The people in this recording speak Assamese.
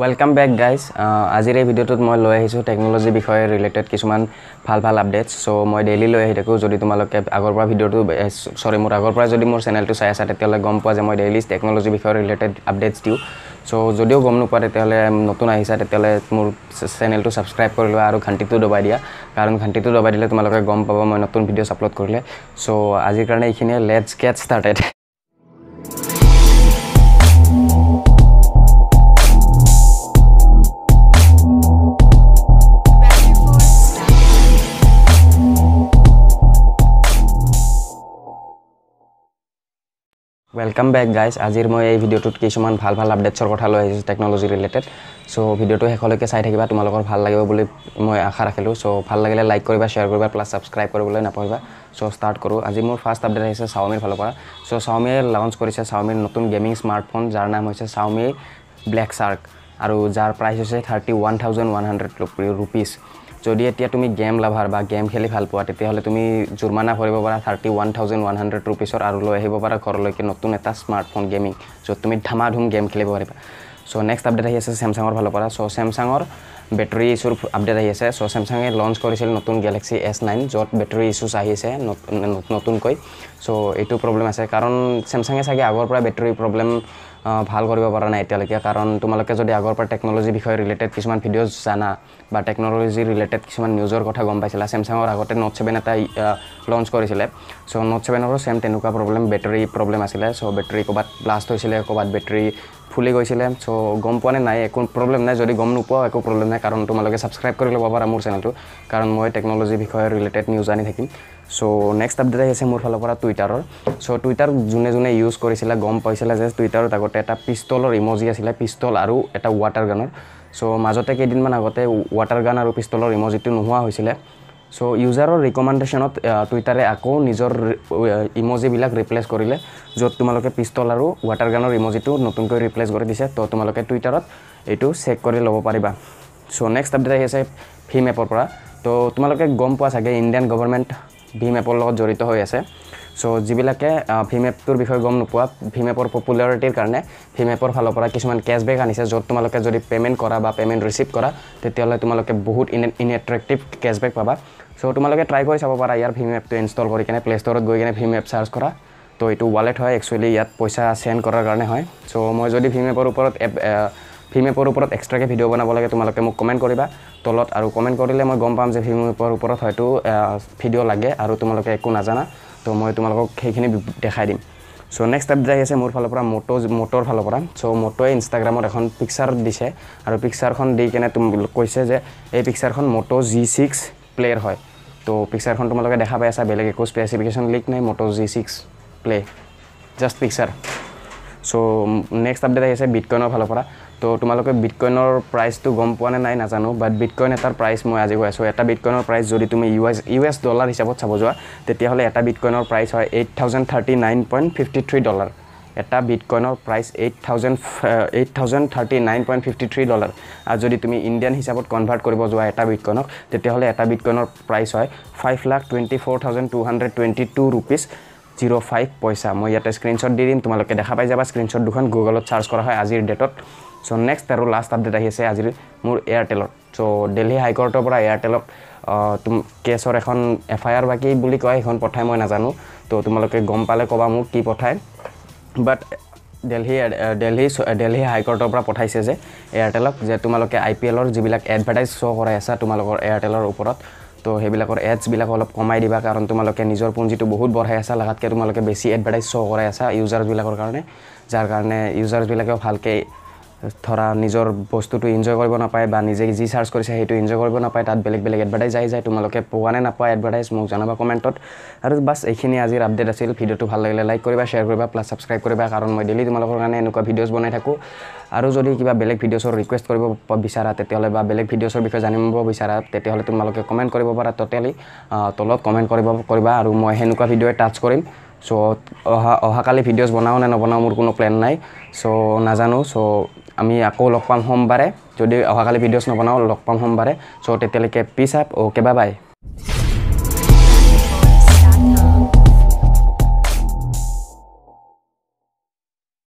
Welcome back guys. আজিৰ এই ভিডিঅ'টোত মই লৈ আহিছোঁ টেকন'লজি বিষয়ে ৰিলেটেড কিছুমান ভাল ভাল আপডেটছ। চ' মই ডেইলি লৈ আহি থাকোঁ। যদি তোমালোকে আগৰ পৰা ভিডিঅ'টো চৰি মোৰ আগৰ পৰা যদি মোৰ চেনেলটো চাই আছা, তেতিয়াহ'লে গম পোৱা যে মই ডেইলি টেকন'লজি বিষয়ে ৰিলেটেড আপডেটছ দিওঁ। চ' যদিও গম নোপোৱা, তেতিয়াহ'লে নতুন আহিছা, তেতিয়াহ'লে মোৰ চেনেলটো ছাবস্ক্ৰাইব কৰি লোৱা আৰু ঘণ্টিটো দবাই দিয়া, কাৰণ ঘণ্টিটো দবাই দিলে তোমালোকে গম পাব মই নতুন ভিডিঅ'ছ আপলোড কৰিলে। চ' আজিৰ কাৰণে এইখিনিয়ে। Let's get started. Welcome back guys. আজিৰ মই এই ভিডিঅ'টোত কিছুমান ভাল ভাল আপডেটছৰ কথা লৈ আহিছোঁ টেকন'লজি ৰিলেটেড। চ' ভিডিঅ'টো শেষলৈকে চাই থাকিবা, তোমালোকৰ ভাল লাগিব বুলি মই আশা ৰাখিলোঁ। চ' ভাল লাগিলে লাইক কৰিবা, শ্বেয়াৰ কৰিবা, প্লাছ ছাবস্ক্ৰাইব কৰিবলৈ নাপাহৰিবা। চ' ষ্টাৰ্ট কৰোঁ। আজি মোৰ ফাৰ্ষ্ট আপডেট আহিছে চাওমিৰ ফালৰ পৰা। চ' চাওমিয়ে লঞ্চ কৰিছে চাওমিৰ নতুন গেমিং স্মাৰ্টফোন, যাৰ নাম হৈছে চাওমি ব্লেক শ্বাৰ্ক আৰু যাৰ প্ৰাইচ হৈছে 31,100 ৰুপিজ। যদি এতিয়া তুমি গেম লাভাৰ বা গেম খেলি ভাল পোৱা, তেতিয়াহ'লে তুমি জুৰমানা ভৰিব পাৰা 31,100 ৰুপিজৰ আৰু লৈ আহিব পাৰা ঘৰলৈকে নতুন এটা স্মাৰ্টফোন গেমিং, য'ত তুমি ধামাধুম গেম খেলিব পাৰিবা। চ' নেক্সট আপডেট আহি আছে চেমচাঙৰ ফালৰ পৰা। চ' চেমচাঙৰ বেটেৰী ইছ্যুৰ আপডেট আহি আছে। চ' চেমচাঙে লঞ্চ কৰিছিল নতুন গেলেক্সি S9, য'ত বেটেৰী ইছ্যুছ আহিছে নতুনকৈ। চ' এইটো প্ৰব্লেম আছে, কাৰণ চেমচাঙে চাগে আগৰ পৰা বেটেৰী প্ৰব্লেম ভাল কৰিব পৰা নাই এতিয়ালৈকে। কাৰণ তোমালোকে যদি আগৰ পৰা টেকন'লজি বিষয়ে ৰিলেটেড কিছুমান ভিডিঅ'জ জানা বা টেকন'লজি ৰিলেটেড কিছুমান নিউজৰ কথা গম পাইছিলা, চেমচাঙৰ আগতে নোট 7 এটা লঞ্চ কৰিছিলে। চ' নোট 7ৰো ছেম তেনেকুৱা প্ৰব্লেম, বেটেৰী প্ৰব্লেম আছিলে। চ' বেটেৰী ক'ৰবাত ব্লাষ্ট হৈছিলে, ক'ৰবাত বেটেৰী ফুলি গৈছিলে। চ' গম পোৱা নে নাই, একো প্ৰব্লেম নাই। যদি গম নোপোৱা একো প্ৰব্লেম নাই, কাৰণ তোমালোকে ছাবস্ক্ৰাইব কৰি ল'ব পাৰা মোৰ চেনেলটো, কাৰণ মই টেকন'লজি বিষয়ে ৰিলেটেড নিউজ আনি থাকিম। চ' নেক্সট আপডেট আহিছে মোৰ ফালৰ পৰা টুইটাৰৰ। চ' টুইটাৰ যোনে যোনে ইউজ কৰিছিলে গম পাইছিলে যে টুইটাৰত আগতে এটা পিষ্টলৰ ইমজি আছিলে, পিষ্টল আৰু এটা ৱাটাৰ গানৰ। চ' মাজতে কেইদিনমান আগতে ৱাটাৰ গান আৰু পিষ্টলৰ ইমজিটো নোহোৱা হৈছিলে। চ' ইউজাৰৰ ৰিকমেণ্ডেশ্যনত টুইটাৰে আকৌ নিজৰ ইমজিবিলাক ৰিপ্লেচ কৰিলে, য'ত তোমালোকে পিষ্টল আৰু ৱাটাৰ গানৰ ইমজিটো নতুনকৈ ৰিপ্লেচ কৰি দিছে। তো তোমালোকে টুইটাৰত এইটো চেক কৰি ল'ব পাৰিবা। চ' নেক্সট আপডেট আহি আছে ভীম এপৰ পৰা। তো তোমালোকে গম পোৱা চাগে ইণ্ডিয়ান গভৰ্ণমেণ্ট ভীম এপৰ লগত জড়িত হৈ আছে। চ' যিবিলাকে ভীম এপটোৰ বিষয়ে গম নোপোৱা, ভীম এপৰ পপুলাৰিটিৰ কাৰণে ভীম এপৰ ফালৰ পৰা কিছুমান কেছবেক আনিছে, য'ত তোমালোকে যদি পে'মেণ্ট কৰা বা পে'মেণ্ট ৰিচিভ কৰা, তেতিয়াহ'লে তোমালোকে বহুত ইনএট্ৰেক্টিভ কেছবেক পাবা। চ' তোমালোকে ট্ৰাই কৰি চাব পাৰা ইয়াৰ ভীম এপটো ইনষ্টল কৰি কেনে প্লে ষ্ট'ৰত গৈ কেনে ভীম এপ চাৰ্চ কৰা। তো এইটো ৱালেট হয়, একচুৱেলি ইয়াত পইচা চেণ্ড কৰাৰ কাৰণে হয়। চ' মই যদি ভীম এপৰ ওপৰত এক্সট্ৰাকৈ ভিডিঅ' বনাব লাগে, তোমালোকে মোক কমেণ্ট কৰিবা তলত, আৰু কমেণ্ট কৰিলে মই গম পাম যে ভীম এপৰ ওপৰত হয়তো ভিডিঅ' লাগে আৰু তোমালোকে একো নাজানা, তো মই তোমালোকক সেইখিনি দেখাই দিম। চ' নেক্সট আপডেট আহি আছে মোৰ ফালৰ পৰা মট'ৰ ফালৰ পৰা। চ' মট'য়ে ইনষ্টাগ্ৰামত এখন পিকচাৰ দিছে আৰু পিকচাৰখন দি কেনে কৈছে যে এই পিকচাৰখন মট' G6 প্লে'ৰ হয়। তো পিকচাৰখন তোমালোকে দেখা পাই আছা, বেলেগ একো স্পেচিফিকেশ্যন লিক নাই, Moto G6 play, just picture. So next update আহিছে বিটকইনৰ ফালৰ পৰা। তো তোমালোকে বিটকইনৰ প্ৰাইচটো গম পোৱা নে নাই নাজানো, বাট বিটকইন এটাৰ প্ৰাইচ মই আজি কৈ আছোঁ। এটা বিটকইনৰ প্ৰাইচ যদি তুমি ইউ এছ ডলাৰ হিচাপত চাব যোৱা, তেতিয়াহ'লে এটা বিটকইনৰ প্ৰাইচ হয় $8,039.53। এটা বিটকইনৰ প্ৰাইচ 8,039.53 dollar। আৰু যদি তুমি ইণ্ডিয়ান হিচাপত কনভাৰ্ট কৰিব যোৱা এটা বিটকইনক, তেতিয়াহ'লে এটা বিটকইনৰ প্ৰাইচ হয় 5,24,222 rupees 05 পইচা। মই ইয়াতে স্ক্ৰীণশ্বট দি দিম, তোমালোকে দেখা পাই যাবা। স্ক্ৰীণশ্বট দুখন গুগলত চাৰ্চ কৰা হয় আজিৰ ডেটত। চ' নেক্সট আৰু লাষ্ট আপডেট আহি আছে আজিৰ মোৰ এয়াৰটেলত। চ' দিল্লী হাইকোৰ্টৰ পৰা এয়াৰটেলক কেছৰ এখন এফআইআৰ বা কি বুলি কয় সেইখন পঠাই, মই নাজানো। তো তোমালোকে গম পালে ক'বা মোক কি পঠায়। বাট দিল্লী দিল্লী দিল্লী হাইকোৰ্টৰ পৰা পঠাইছে যে এয়াৰটেলক যে তোমালোকে আইপিএলৰ যিবিলাক এডভাৰটাইজ শ্ব' কৰাই আছা তোমালোকৰ এয়াৰটেলৰ ওপৰত, তো সেইবিলাকৰ এডছবিলাক অলপ কমাই দিবা, কাৰণ তোমালোকে নিজৰ পুঁজিটো বহুত বঢ়াই আছা, লাগাতকৈ তোমালোকে বেছি এডভাৰটাইজ শ্ব' কৰাই আছা ইউজাৰ্ছবিলাকৰ কাৰণে, যাৰ কাৰণে ইউজাৰ্ছবিলাকেও ভালকৈ ধৰা নিজৰ বস্তুটো এনজয় কৰিব নাপায় বা নিজে যি চাৰ্চ কৰিছে সেইটো এনজয় কৰিব নাপায়, তাত বেলেগ বেলেগ এডভাৰটাইজ আহি যায়। তোমালোকে পোৱা নে নাপোৱা এডভাৰটাইজ মোক জনাবা কমেণ্টত। আৰু বাছ এইখিনি আজিৰ আপডেট আছিল। ভিডিঅ'টো ভাল লাগিলে লাইক কৰিবা, শ্বেয়াৰ কৰিবা, প্লাছ ছাবস্ক্ৰাইব কৰিবা, কাৰণ মই ডেইলি তোমালোকৰ কাৰণে এনেকুৱা ভিডিঅ'জ বনাই থাকোঁ। আৰু যদি কিবা বেলেগ ভিডিঅ'ছৰ ৰিকুৱেষ্ট কৰিব বিচাৰা তেতিয়াহ'লে বা বেলেগ ভিডিঅ'ছৰ বিষয়ে জানিব বিচাৰা, তেতিয়াহ'লে তোমালোকে কমেণ্ট কৰিব পাৰা। ট'টেলি তলত কমেণ্ট কৰিবা আৰু মই সেনেকুৱা ভিডিঅ'ই টাচ কৰিম। চ' অহাকালি ভিডিঅ'ছ বনাওঁ নে নবনাওঁ মোৰ কোনো প্লেন নাই, চ' নাজানো। চ' আমি আকৌ লগ পাম সোমবাৰে। যদি অহাকালি ভিডিঅ'ছ নবনাওঁ, লগ পাম সোমবাৰে। চ' তেতিয়ালৈকে peace up, okay, bye bye.